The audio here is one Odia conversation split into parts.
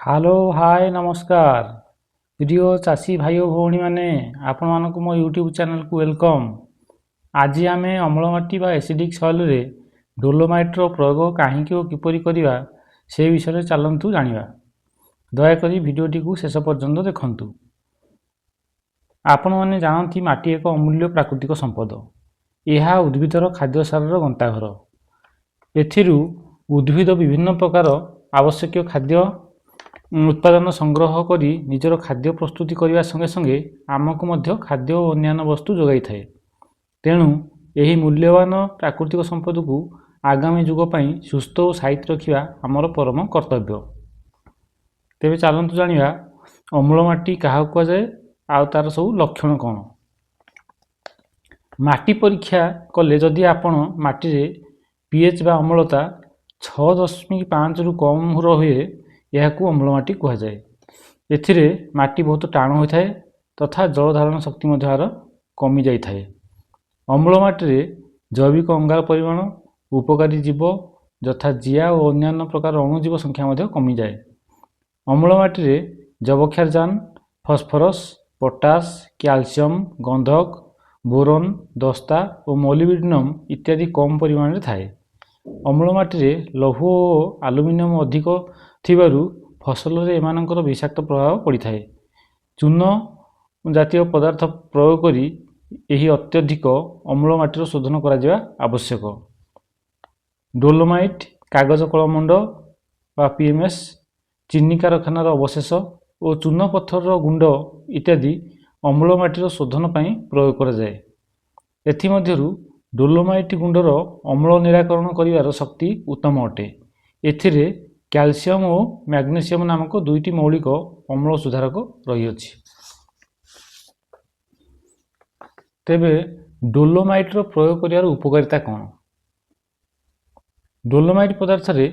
ହ୍ୟାଲୋ, ହାଏ, ନମସ୍କାର ପ୍ରିୟ ଚାଷୀ ଭାଇ ଓ ଭଉଣୀମାନେ, ଆପଣମାନଙ୍କୁ ମୋ ୟୁଟ୍ୟୁବ୍ ଚ୍ୟାନେଲକୁ welcome. ଆଜି ଆମେ ଅମ୍ଳ ମାଟି ବା ଏସିଡ଼ିକ୍ ସଏଲରେ ଡୋଲୋମାଇଟ୍ର ପ୍ରୟୋଗ କାହିଁକି ଓ କିପରି କରିବା, ସେ ବିଷୟରେ ଚାଲନ୍ତୁ ଜାଣିବା। ଦୟାକରି ଭିଡ଼ିଓଟିକୁ ଶେଷ ପର୍ଯ୍ୟନ୍ତ ଦେଖନ୍ତୁ। ଆପଣମାନେ ଜାଣନ୍ତି, ମାଟି ଏକ ଅମୂଲ୍ୟ ପ୍ରାକୃତିକ ସମ୍ପଦ। ଏହା ଉଦ୍ଭିଦର ଖାଦ୍ୟସାରର ଗନ୍ତାଘର। ଏଥିରୁ ଉଦ୍ଭିଦ ବିଭିନ୍ନ ପ୍ରକାର ଆବଶ୍ୟକୀୟ ଖାଦ୍ୟ ଉତ୍ପାଦନ ସଂଗ୍ରହ କରି ନିଜର ଖାଦ୍ୟ ପ୍ରସ୍ତୁତି କରିବା ସଙ୍ଗେ ସଙ୍ଗେ ଆମକୁ ମଧ୍ୟ ଖାଦ୍ୟ ଓ ଅନ୍ୟାନ୍ୟ ବସ୍ତୁ ଯୋଗାଇଥାଏ। ତେଣୁ ଏହି ମୂଲ୍ୟବାନ ପ୍ରାକୃତିକ ସମ୍ପଦକୁ ଆଗାମୀ ଯୁଗ ପାଇଁ ସୁସ୍ଥ ଓ ସାଇତି ରଖିବା ଆମର ପରମ କର୍ତ୍ତବ୍ୟ। ତେବେ ଚାଲନ୍ତୁ ଜାଣିବା, ଅମ୍ଳ ମାଟି କାହାକୁ କୁହାଯାଏ ଆଉ ତାର ସବୁ ଲକ୍ଷଣ କ'ଣ? ମାଟି ପରୀକ୍ଷା କଲେ ଯଦି ଆପଣ ମାଟିରେ ପିଏଚ୍ ବା ଅମ୍ଳତା 6.5ରୁ କମ୍ ରୁହେ, ଏହାକୁ ଅମ୍ଳ ମାଟି କୁହାଯାଏ। ଏଥିରେ ମାଟି ବହୁତ ଟାଣ ହୋଇଥାଏ ତଥା ଜଳ ଧାରଣ ଶକ୍ତି ମଧ୍ୟ ଏହାର କମିଯାଇଥାଏ। ଅମ୍ଳ ମାଟିରେ ଜୈବିକ ଅଙ୍ଗାର ପରିମାଣ, ଉପକାରୀ ଜୀବ ଯଥା ଜିଆ ଓ ଅନ୍ୟାନ୍ୟ ପ୍ରକାର ଅଣୁଜୀବ ସଂଖ୍ୟା ମଧ୍ୟ କମିଯାଏ। ଅମ୍ଳ ମାଟିରେ ଯବକ୍ଷାରଜାନ, ଫସ୍ଫରସ୍, ପଟାସ, କ୍ୟାଲସିୟମ, ଗନ୍ଧକ, ବୋରନ୍, ଦସ୍ତା ଓ ମୋଲିବ୍ଡେନମ୍ ଇତ୍ୟାଦି କମ୍ ପରିମାଣରେ ଥାଏ। ଅମ୍ଳ ମାଟିରେ ଲୌହ ଓ ଆଲୁମିନିୟମ ଅଧିକ ଥିବାରୁ ଫସଲରେ ଏମାନଙ୍କର ବିଷାକ୍ତ ପ୍ରଭାବ ପଡ଼ିଥାଏ। ଚୂନ ଜାତୀୟ ପଦାର୍ଥ ପ୍ରୟୋଗ କରି ଏହି ଅତ୍ୟଧିକ ଅମ୍ଳ ମାଟିର ଶୋଧନ କରାଯିବା ଆବଶ୍ୟକ। ଡୋଲୋମାଇଟ୍, କାଗଜ କଳମଣ୍ଡ ବା ପିଏମ୍ଏସ୍, ଚିନି କାରଖାନାର ଅବଶେଷ ଓ ଚୂନ ପଥରର ଗୁଣ୍ଡ ଇତ୍ୟାଦି ଅମ୍ଳ ମାଟିର ଶୋଧନ ପାଇଁ ପ୍ରୟୋଗ କରାଯାଏ। ଏଥିମଧ୍ୟରୁ ଡୋଲୋମାଇଟ୍ ଗୁଣ୍ଡର ଅମ୍ଳ ନିରାକରଣ କରିବାର ଶକ୍ତି ଉତ୍ତମ ଅଟେ। ଏଥିରେ କ୍ୟାଲସିୟମ ଓ ମ୍ୟାଗ୍ନେସିୟମ ନାମକ ଦୁଇଟି ମୌଳିକ ଅମ୍ଳ ସୁଧାରକ ରହିଅଛି। ତେବେ ଡୋଲୋମାଇଟ୍ର ପ୍ରୟୋଗ କରିବାର ଉପକାରିତା କ'ଣ? ଡୋଲୋମାଇଟ୍ ପଦାର୍ଥରେ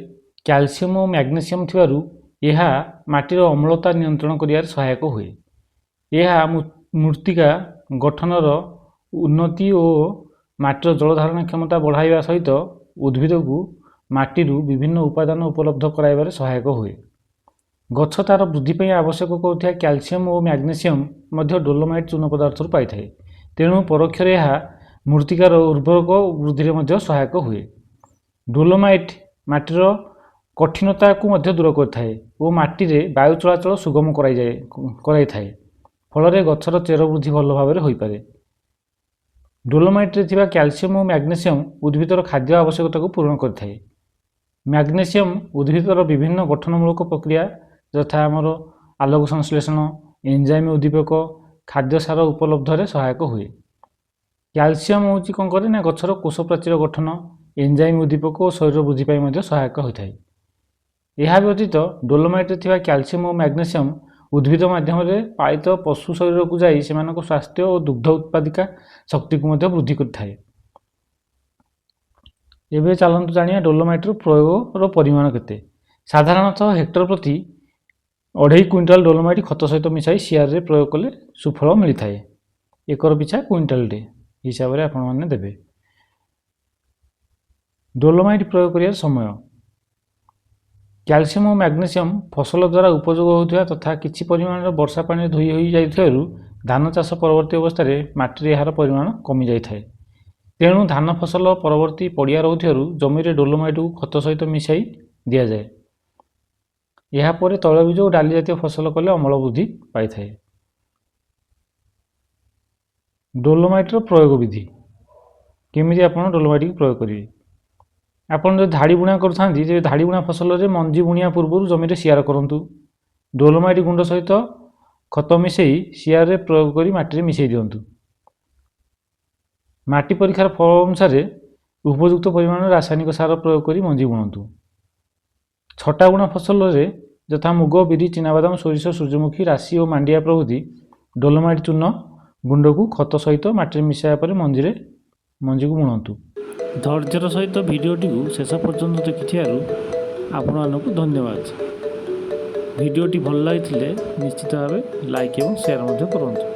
କ୍ୟାଲସିୟମ ଓ ମ୍ୟାଗ୍ନେସିୟମ ଥିବାରୁ ଏହା ମାଟିର ଅମ୍ଳତା ନିୟନ୍ତ୍ରଣ କରିବାରେ ସହାୟକ ହୁଏ। ଏହା ମୃତ୍ତିକା ଗଠନର ଉନ୍ନତି ଓ ମାଟିର ଜଳଧାରଣ କ୍ଷମତା ବଢ଼ାଇବା ସହିତ ଉଦ୍ଭିଦକୁ ମାଟିରୁ ବିଭିନ୍ନ ଉପାଦାନ ଉପଲବ୍ଧ କରାଇବାରେ ସହାୟକ ହୁଏ। ଗଛ ତାର ବୃଦ୍ଧି ପାଇଁ ଆବଶ୍ୟକ କରୁଥିବା କ୍ୟାଲସିୟମ ଓ ମ୍ୟାଗ୍ନେସିୟମ ମଧ୍ୟ ଡୋଲୋମାଇଟ୍ ଚୂନ ପଦାର୍ଥରୁ ପାଇଥାଏ। ତେଣୁ ପରୋକ୍ଷରେ ଏହା ମୃତ୍ତିକାର ଉର୍ବରକ ବୃଦ୍ଧିରେ ମଧ୍ୟ ସହାୟକ ହୁଏ। ଡୋଲୋମାଇଟ୍ ମାଟିର କଠିନତାକୁ ମଧ୍ୟ ଦୂର କରିଥାଏ ଓ ମାଟିରେ ବାୟୁ ଚଳାଚଳ ସୁଗମ କରାଇଥାଏ। ଫଳରେ ଗଛର ଚେର ବୃଦ୍ଧି ଭଲ ଭାବରେ ହୋଇପାରେ। ଡୋଲୋମାଇଟ୍ରେ ଥିବା କ୍ୟାଲସିୟମ ଓ ମ୍ୟାଗ୍ନେସିୟମ ଉଦ୍ଭିଦର ଖାଦ୍ୟ ଆବଶ୍ୟକତାକୁ ପୂରଣ କରିଥାଏ। ମ୍ୟାଗ୍ନେସିୟମ ଉଦ୍ଭିଦର ବିଭିନ୍ନ ଗଠନମୂଳକ ପ୍ରକ୍ରିୟା ଯଥା ଆମର ଆଲୋକ ସଂଶ୍ଳେଷଣ, ଏନଜାଇମ୍ ଉଦ୍ଦୀପକ, ଖାଦ୍ୟ ସାର ଉପଲବ୍ଧରେ ସହାୟକ ହୁଏ। କ୍ୟାଲସିୟମ ହେଉଛି କ'ଣ କରେ ନା ଗଛର କୋଷ ପ୍ରାଚୀର ଗଠନ, ଏନଜାଇମ୍ ଉଦ୍ଦୀପକ ଓ ଶରୀର ବୃଦ୍ଧି ପାଇଁ ମଧ୍ୟ ସହାୟକ ହୋଇଥାଏ। ଏହା ବ୍ୟତୀତ ଡୋଲୋମାଇଟ୍ରେ ଥିବା କ୍ୟାଲସିୟମ ଓ ମ୍ୟାଗ୍ନେସିୟମ ଉଦ୍ଭିଦ ମାଧ୍ୟମରେ ପାଳିତ ପଶୁ ଶରୀରକୁ ଯାଇ ସେମାନଙ୍କ ସ୍ୱାସ୍ଥ୍ୟ ଓ ଦୁଗ୍ଧ ଉତ୍ପାଦିକା ଶକ୍ତିକୁ ମଧ୍ୟ ବୃଦ୍ଧି କରିଥାଏ। ଏବେ ଚାଲନ୍ତୁ ଜାଣିବା, ଡୋଲୋମାଇଟ୍ର ପ୍ରୟୋଗର ପରିମାଣ କେତେ? ସାଧାରଣତଃ ହେକ୍ଟର ପ୍ରତି 2.5 କୁଇଣ୍ଟାଲ ଡୋଲୋମାଇଟ୍ ଖତ ସହିତ ମିଶାଇ ସିଆରରେ ପ୍ରୟୋଗ କଲେ ସୁଫଳ ମିଳିଥାଏ। ଏକର ପିଛା କୁଇଣ୍ଟାଲଟେ ହିସାବରେ ଆପଣମାନେ ଦେବେ। ଡୋଲୋମାଇଟ୍ ପ୍ରୟୋଗ କରିବାର ସମୟ: କ୍ୟାଲସିୟମ ଓ ମ୍ୟାଗ୍ନେସିୟମ ଫସଲ ଦ୍ୱାରା ଉପଯୋଗ ହେଉଥିବା ତଥା କିଛି ପରିମାଣର ବର୍ଷା ପାଣିରେ ଧୋଇ ହୋଇଯାଇଥିବାରୁ ଧାନ ଚାଷ ପରବର୍ତ୍ତୀ ଅବସ୍ଥାରେ ମାଟିରେ ଏହାର ପରିମାଣ କମିଯାଇଥାଏ। ତେଣୁ ଧାନ ଫସଲ ପରବର୍ତ୍ତୀ ପଡ଼ିଆ ରହୁଥିବାରୁ ଜମିରେ ଡୋଲୋମାଇଟ୍କୁ ଖତ ସହିତ ମିଶାଇ ଦିଆଯାଏ। ଏହାପରେ ତୈଳବୀଜ ଓ ଡାଲି ଜାତୀୟ ଫସଲ କଲେ ଅମଳ ବୃଦ୍ଧି ପାଇଥାଏ। ଡୋଲୋମାଇଟ୍ର ପ୍ରୟୋଗ ବିଧି: କେମିତି ଆପଣ ଡୋଲୋମାଇଟ୍କୁ ପ୍ରୟୋଗ କରିବେ? ଆପଣ ଯଦି ଧାଡ଼ି ବୁଣା କରୁଥାନ୍ତି, ତେବେ ଧାଡ଼ି ବୁଣା ଫସଲରେ ମଞ୍ଜି ବୁଣିବା ପୂର୍ବରୁ ଜମିରେ ସିଆର କରନ୍ତୁ। ଡୋଲୋମାଇଟ୍ ଗୁଣ୍ଡ ସହିତ ଖତ ମିଶାଇ ସିଆରରେ ପ୍ରୟୋଗ କରି ମାଟିରେ ମିଶାଇ ଦିଅନ୍ତୁ। ମାଟି ପରୀକ୍ଷାର ଫଳ ଅନୁସାରେ ଉପଯୁକ୍ତ ପରିମାଣର ରାସାୟନିକ ସାର ପ୍ରୟୋଗ କରି ମଞ୍ଜି ବୁଣନ୍ତୁ। ଛଟା ବୁଣା ଫସଲରେ ଯଥା ମୁଗ, ବିରି, ଚିନାବାଦାମ, ସୋରିଷ, ସୂର୍ଯ୍ୟମୁଖୀ, ରାଶି ଓ ମାଣ୍ଡିଆ ପ୍ରଭୃତି ଡୋଲୋମାଇଟ୍ ଚୂନ ଗୁଣ୍ଡକୁ ଖତ ସହିତ ମାଟିରେ ମିଶାଇବା ପରେ ମଞ୍ଜିକୁ ବୁଣନ୍ତୁ। ଧୈର୍ଯ୍ୟର ସହିତ ଭିଡ଼ିଓଟିକୁ ଶେଷ ପର୍ଯ୍ୟନ୍ତ ଦେଖିଥିବାରୁ ଆପଣମାନଙ୍କୁ ଧନ୍ୟବାଦ। ଭିଡ଼ିଓଟି ଭଲ ଲାଗିଥିଲେ ନିଶ୍ଚିତ ଭାବେ ଲାଇକ୍ ଏବଂ ସେୟାର ମଧ୍ୟ କରନ୍ତୁ।